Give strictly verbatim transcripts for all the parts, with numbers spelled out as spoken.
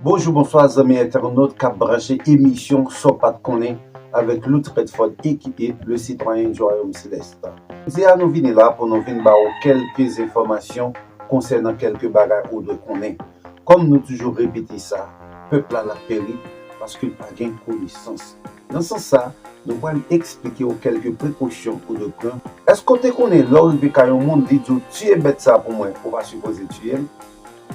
Bonjou, bonswa, zanmi entènot k ap branche emisyon Sa w pa t konnen avèk Lutz Redford, aka le citoyen du royaume céleste. Jodi a, nou vini la pou nou vin ba w kèlke enfòmasyon konsènan kèlke bagay ou dwe konnen. Kòm nou toujou repete sa, pèp la, l ap peri paske l pa gen konesans. Nan sans sa, nou pral eksplike w kèlke prekosyon ou dwe pran. Èske w te konnen lè w rive kay yon moun, li di w, "Tiye bèt sa pou mwen," ou pa sipoze tiye l?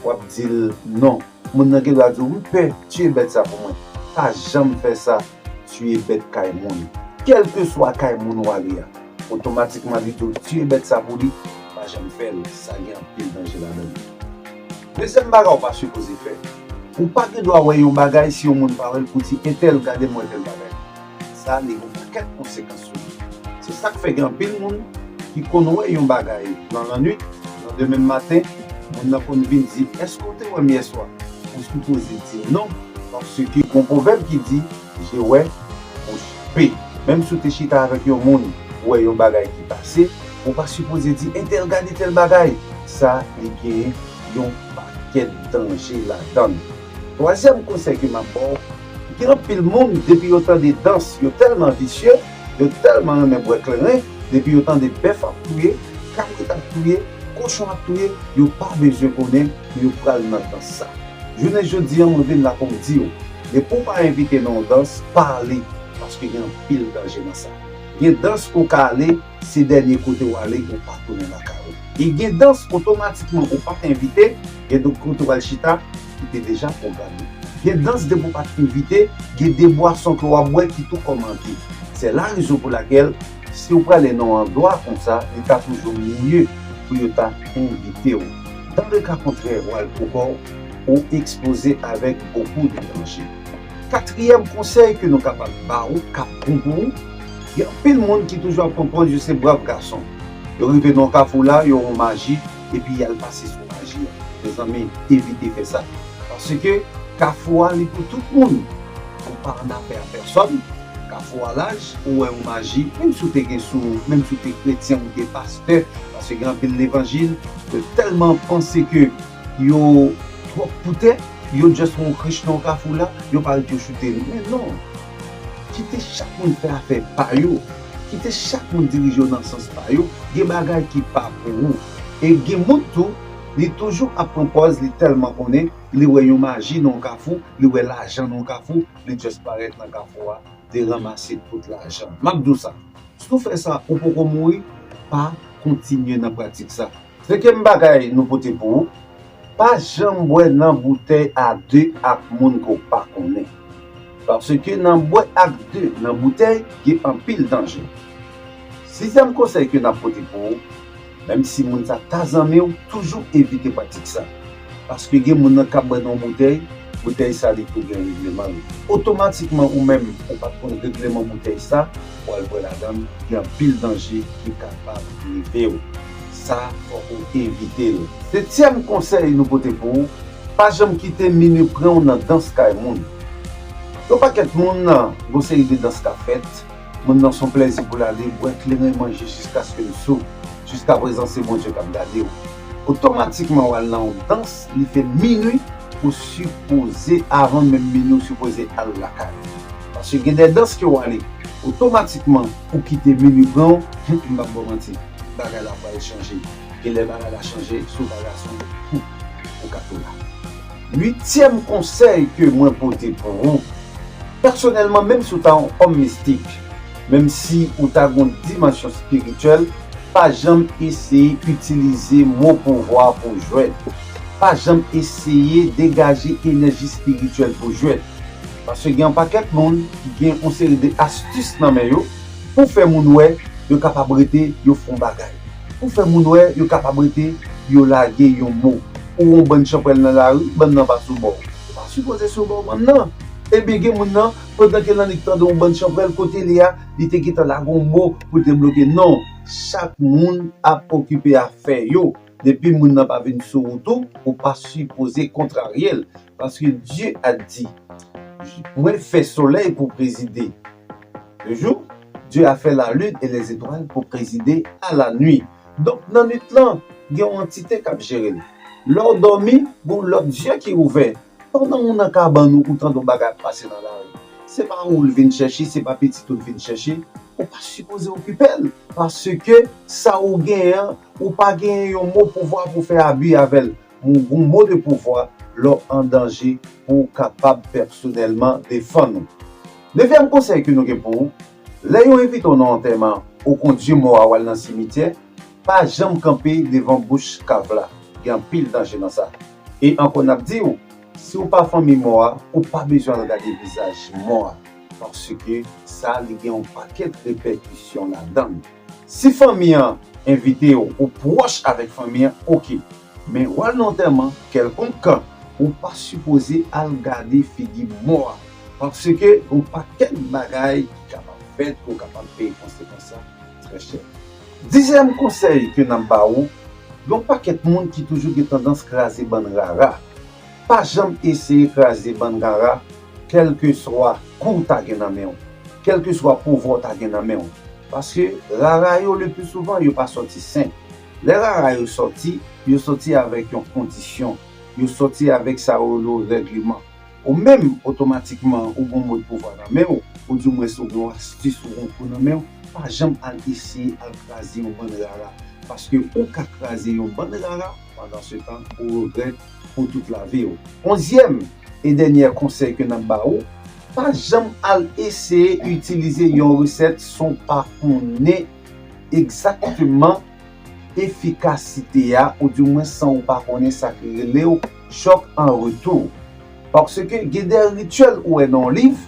W ap di l, "Non." Moun nan gen dwa di w, "M pè, tiye bèt sa pou mwen." Pa janm fè sa, tiye bèt kay moun. Kèlkeswa kay moun ou ale a, otomatikman li di w, "Tiye bèt sa pou li." Pa janm fè l, sa gen anpil danje ladan l. Dezyèm bagay ou pa sipoze fè, ou pa gen dwa wè yon bagay si yon moun pa wè l pou di, "Entèl, gade m wè tèl bagay." Sa, li gen yon pakèt konsekans sou li. Se sa k fè gen anpil moun ki konn wè yon bagay nan lannwit, nan demen maten, moun nan konn vin di, "Èske w te wè m yèswa?" Ou sipoze di non, paske gen yon pwovèb ki di, "Je wè, bouch be." Menm si w te chita avèk yon moun, ou wè yon bagay ki pase, ou pa sipoze di, "Entèl, gade tèl bagay." Sa, li gen yon pakèt danje ladan l. Twazyèm konsèy ke m ap ba w, gen anpil moun, depi yo tande dans, yo tèlman visye, yo tèlman renmen bwè kleren, depi yo tande bèf ap touye, kabrit ap touye, kochon ap touye, yo pa bezwen konnen pou yo pral nan dans sa. Jounen jodi a, mwen vin la pou m di w, depi w pa envite nan yon dans, pa ale, paske gen anpil danje nan sa. Gen dans ou ka ale, se dènye kote w ale, ou pa tounen lakay ou. E gen dans, otomatikman, ou pa t envite, gen de kote w al chita, ki te deja pwograme. Gen dans, depi w pa t envite, gen de bwason ke w ap bwè ki tou kòmande. Se la rezon pou lakèl, si w prale nan yon andwa konsa, li ta toujou miye pou yo ta envite w. Dans le cas contraire, w al pou kò w, ou ekspoze avèk bokou de danje. Katriyèm konsèy ke nou kapab ba w, k ap bon pou ou, gen anpil moun ki toujou ap pran pòz yo se brav gason. Yo rive nan kafou la, yo wè yon maji, epi y al pase sou maji a. Mezanmi, evite fè sa. Paske kafou a, li pou tout moun. Ou pa annafè a pèsòn. Kafou a laj, ou wè yon maji, menm si w te gen sou, menm si w te kretyen, ou te pastè, paske gen anpil levanjil, yo tèlman panse ke yo twòp pou tè, yo just wè yon krich nan yon kafou la, yo parèt yo choute l. Men non. Kite chak moun fè afè pa yo. Kite chak moun dirije w nan sans pa yo. Gen bagay ki pa pou ou. E gen moun tou, li toujou ap pran pòz, li tèlman konnen, li wè yon maji nan yon kafou, li wè lajan nan yon kafou, li just parèt nan kafou a, li ranmase tout lajan. M ap di w sa, si w fè sa, ou poko mouri, pa kontinye nan pratik sa. Senkyèm bagay nou pote pou ou, pa janm bwè nan boutèy a de ak moun ke w pa konnen. Paske nan bwè ak de nan boutèy, gen anpil danje. Sizyèm konsèy ke n ap pote pou ou, menm si moun sa ta zanmi w, toujou evite pratik sa. Paske gen moun nan k ap bwè nan boutèy, boutèy sa li tou gen regleman l. Otomatikman ou menm, ou pa t konn regleman boutèy sa, w al bwè ladan l, gen anpil danje ki kapab rive w. Sa, fòk ou evite l. Setyèm konsèy nou pote pou ou, pa janm kite minwi pran w nan dans kay moun. Yon pakèt moun, gon seri de dans k ap fèt, moun nan se yon plèzi pou l ale, bwè kleren, manje jiskaske l sou. Jiskaprezan, se Bondye k ap gade w. Otomatikman, w al nan yon dans, li fè minwi, ou sipoze, avan menm minwi, ou sipoze al lakay ou. Paske gen de dans ke w ale, otomatikman, ou kite minwi pran w, m p ap ba w manti, bagay la pral chanje. Gen lè bagay la chanje, si w pa gason, ou ka tou la. Uityèm konsèy ke mwen pote pou ou, pèsonèlman, menm si w ta yon òm mistik, menm si ou ta gon dimansyon espirityèl, pa janm eseye itilize mo pouvwa pou jwèt. Pa janm eseye degaje enèji espirityèl pou jwèt. Paske gen yon pakèt moun ki gen yon seri de astis nan men yo pou fè moun wè yo kapab rete yo fè yon bagay. Pou fè moun wè yo kapab rete yo lage yon mo. Ou wè yon bann chanpwèl nan lari, bann nan pa sou bò w. Ou pa sipoze sou bò w bann nan. Ebyen gen moun nan, pandan ke l annik tande yon bann chanpwèl kote li a, li te gentan lage yon mo pou l te bloke. Non, chak moun ap okipe afè yo. Depi moun nan pa vin sou wout ou, ou pa sipoze kontrarye l. Paske Dye a di, mwen fè solèy pou prezide le jou, Dye a fè lalin e lèzetwal pou prezide a la nwi. Donk, nan nwit lan, gen yon antite k ap jere l. Lè w dòmi, gon lòt zye ki ouvè. Pandan ou nan kabann ou, ou tande yon bagay ap pase nan lari, se pa ou l vin chèche, se pa pitit ou l vin chèche, ou pa sipoze okipe l. Paske sa ou genyen an, ou pa genyen yon mo pouvwa pou fè abi avè l. Yon, yon mo de pouvwa lè w an danje pou w kapab pèsonèlman defann ou. Nevyèm konsèy ke nou gen pou ou, lè yo envite w nan antèman, ou kondui mò a w al nan simityè, pa janm kanpe devan bouch kav la. Gen anpil danje nan sa. E ankò n ap di w, si w pa fanmi mò a, ou pa bezwen al gade vizaj mò a. Paske sa, li gen yon pakèt repèkisyon ladan l. Si fanmi an envite w, ou pwòch avèk fanmi an, oke. Men w al nan antèman kèlkonk, ou pa sipoze al gade figi mò a. Paske yon pakèt bagay ki kapab fèt, ou kapab peye konsekans la trè chè. Dizyèm konsèy ke n ap ba ou, yon pakèt moun ki toujou gen tandans kraze bann rara. Pa janm eseye kraze bann rara, kèlkeswa kou w ta gen nan men w, kèlkeswa pouvwa w ta gen nan men w. Paske rara yo, le pli souvan, yo pa sòti sen. Lè rara yo sòti, yo sòti avèk yon kondisyon. Yo sòti avèk sa yo rele règleman. Ou menm, otomatikman, ou gen yon mo de pouvwa nan men w, oudimwens ou gen yon astis, ou gen yon kou nan men w, pa janm al eseye al kraze yon bann rara. Paske ou ka kraze yon bann rara, pandansetan, ou regrèt pou tout lavi w. Onzyèm e dènyè konsèy ke n ap ba ou, pa janm al eseye itilize yon resèt san w pa konnen egzakteman efikasite a, oudimwens san ou pa konnen sa ki rele w chòk an retou. Paske gen de rityèl ou wè nan yon liv,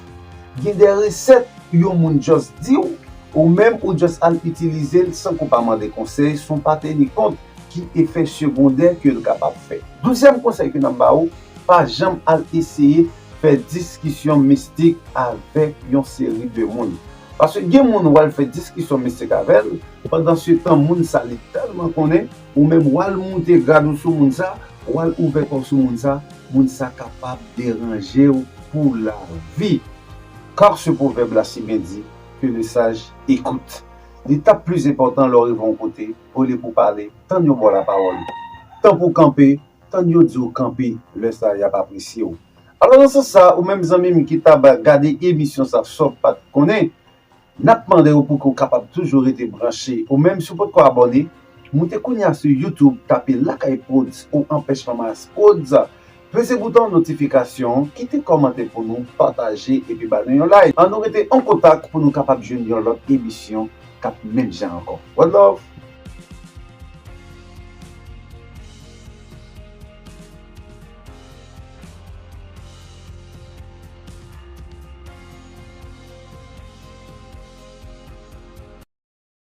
gen de resèt yon moun just di w, ou menm ou just al itilize l san ke w pa mande konsèy, san w pa teni kont ki efè segondè ke l kapab fè. Douzyèm konsèy ke n ap ba ou, pa janm al eseye fè diskisyon mistik avèk yon seri de moun. Paske gen moun w al fè diskisyon mistik avè l, pandansetan moun sa li tèlman konnen, ou menm w al moute grad ou sou moun sa, w al ouvè kò w sou moun sa, moun sa kapab deranje w pou lavi. Car ce proverbe-là si bien dit, que le sage écoute. Li t ap pli enpòtan lè w rive yon kote, olye pou w pale, tann yo ba w lapawòl. Tan pou w kanpe, tann yo di w kanpe, lè sa a y ap apresye w. Alò, nan sans sa, ou menm zanmi m ki t ap gade emisyon sa san w pa t konnen, n ap mande w pou ke w kapab toujou rete branche. Ou menm, si w potko abòne, moute kounye a sou YouTube, tape Lakay Prodz ou Anpèch Fanmas Prodz, peze bouton notifikasyon, kite kòmantè pou nou, pataje epi ba nou yon like. Ann nou rete an kontak pou nou kapab jwenn yon lòt emisyon k ap menm jan ankò. One love!